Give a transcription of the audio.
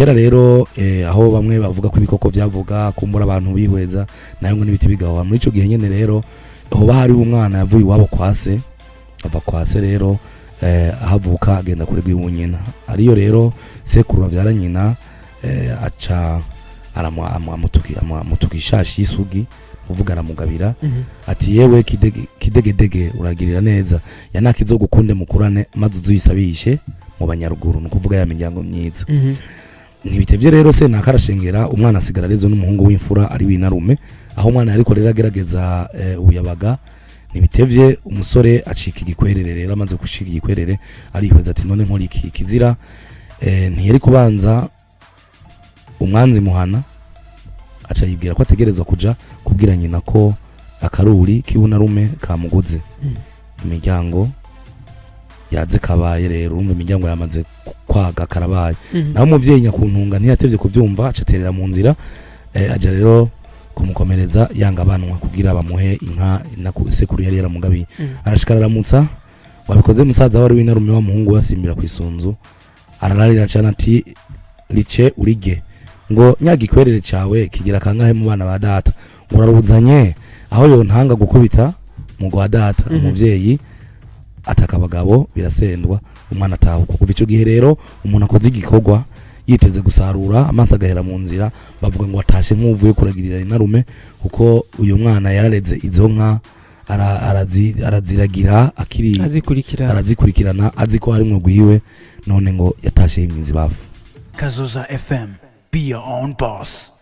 Kera rero aho bamwe bavuga ko ibikoko vyavuga, kumbura abantu bihweza nayo ngo n'ibiti bigahoha. Muri ico gihe nyene rero hoba hariho umwana yavuye iwabo kwa se, ava kwa se rero ahavuka agenda kurega iwe nyina, ariyo rero sekuru avyara nyina, aca amutuka ishashi y'isugi, uvuga aramugabira ati: "Yewe kidegedege, uragirira neza yanaka gukunde mukurane, maze uzuyisabishe mu banyaruguru", ni ukuvuga ya miryango myiza. Ntibitevye rero se nakarashengera, umwana asigara arezwe n'umuhungu w'imfura ari w'inarume. Aho umwana yariko rero agerageza ubuyabaga, ntibitevye umusore acika igikwerere. Rero amaze gucika igikwerere arihweza ati: "None nkora iki kizira?" Ntiyari kubanza umwanzi muhana, aca yibwira ko ategerezwa kuja kubwira nyina ko akaruri k'ibunarume kamuguze. Imiryango yaze kabaye rero, urumva imiryango yamaze kwaga, karabaye. Naho umuvyeyi nyakuntunga ntiyatevye kuvyumva, aca aterera mu nzira, aja rero kumukomereza yanga banwa kugira bamuhe inka na sekuru yari yaramugabiye. Arashika araramutsa, wabikoze musaza wari w'inarume, wa muhungu wasimbira ku isunzu, arararira cyane ati: "Rice urige ngo nyagikwerere cawe kigira kangahe mu bana ba data, ngo uraruzanye aho yontanga gukubita mu gwa data?" Umuvyeyi ataka abagabo, birasendwa, umwana atahuka. Kuva ico gihe rero umuntu akoze igikorwa yiteze gusarura, amaso agahera mu nzira, bavuga ngo watashe nk'uvuye kuragirira inarume, kuko uyu mwana yarareze izo nka, araziragira akiri azikurikira. Arazikurikirana azi ko harimwo gwiwe, none ngo yatashe yimyiza ibafu. Kazoza FM. Be your own boss.